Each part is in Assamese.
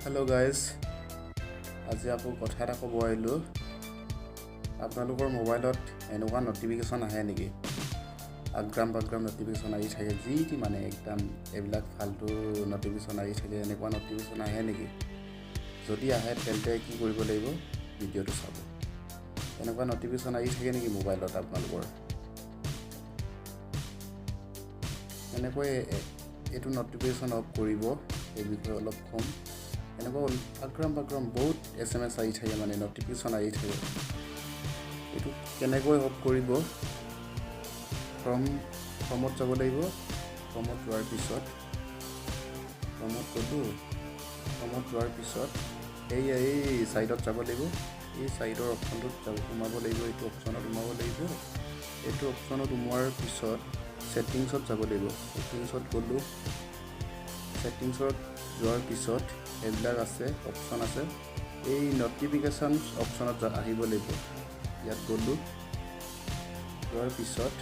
হেল্ল' গাইজ, আজি আকৌ কথা এটা ক'ব আহিলোঁ। আপোনালোকৰ মোবাইলত এনেকুৱা ন'টিফিকেশ্যন আহে নেকি? আগ্ৰাম বাগ্ৰাম ন'টিফিকেশ্যন আহি থাকে, যি টি মানে একদম এইবিলাক ফাল্টু ন'টিফিকেশ্যন আহি থাকে। এনেকুৱা ন'টিফিকেশ্যন আহে নেকি? যদি আহে, তেন্তে কি কৰিব লাগিব? ভিডিঅ'টো চাব। এনেকুৱা ন'টিফিকেশ্যন আহি থাকে নেকি মোবাইলত আপোনালোকৰ? এনেকৈ এইটো ন'টিফিকেশ্যন অফ কৰিব, এই বিষয়ে অলপ ক'ম। এনেকুৱা আগ্ৰাম বাগ্ৰাম বহুত এছএমএছ আহি থাকে, মানে ন'টিফিকেশ্যন আহি থাকে। এইটো কেনেকৈ অফ কৰিব? ফৰ্মত যাব লাগিব। ফৰ্মত যোৱাৰ পিছত, ফৰ্মত গ'লোঁ, ফৰ্মত যোৱাৰ পিছত এই ছাইডত যাব লাগিব। এই ছাইডৰ অপশ্যনটোত যাব, সোমাব লাগিব। এইটো অপশ্যনত সোমাব লাগিব। এইটো অপশ্যনত সোমোৱাৰ পিছত ছেটিংছত যাব লাগিব। ছেটিংছত গ'লোঁ। ছেটিংছত যোৱাৰ পিছত এইবিলাক আছে, অপশ্যন আছে। এই ন'টিফিকেশ্যন অপশ্যনত আহিব লাগিব। ইয়াত গ'লোঁ। যোৱাৰ পিছত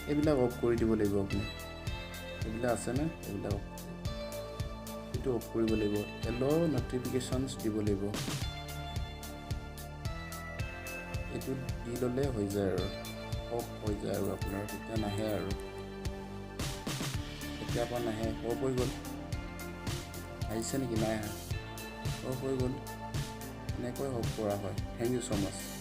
এইবিলাক অফ কৰি দিব লাগিব আপুনি। এইবিলাক আছেনে? এইবিলাক অফ, এইটো অফ কৰিব লাগিব। এল' ন'টিফিকেশ্যনছ দিব লাগিব। এইটো দি ল'লে হৈ যায় আৰু অফ হৈ যায় আৰু আপোনাৰ তেতিয়া নাহে আৰু এতিয়াৰ পৰা নাহে, অফ হৈ গ'ল। আহিছে নেকি? নাই অহা। অফ হৈ গ'ল। এনেকৈ অফ কৰা হয়। Thank you so much.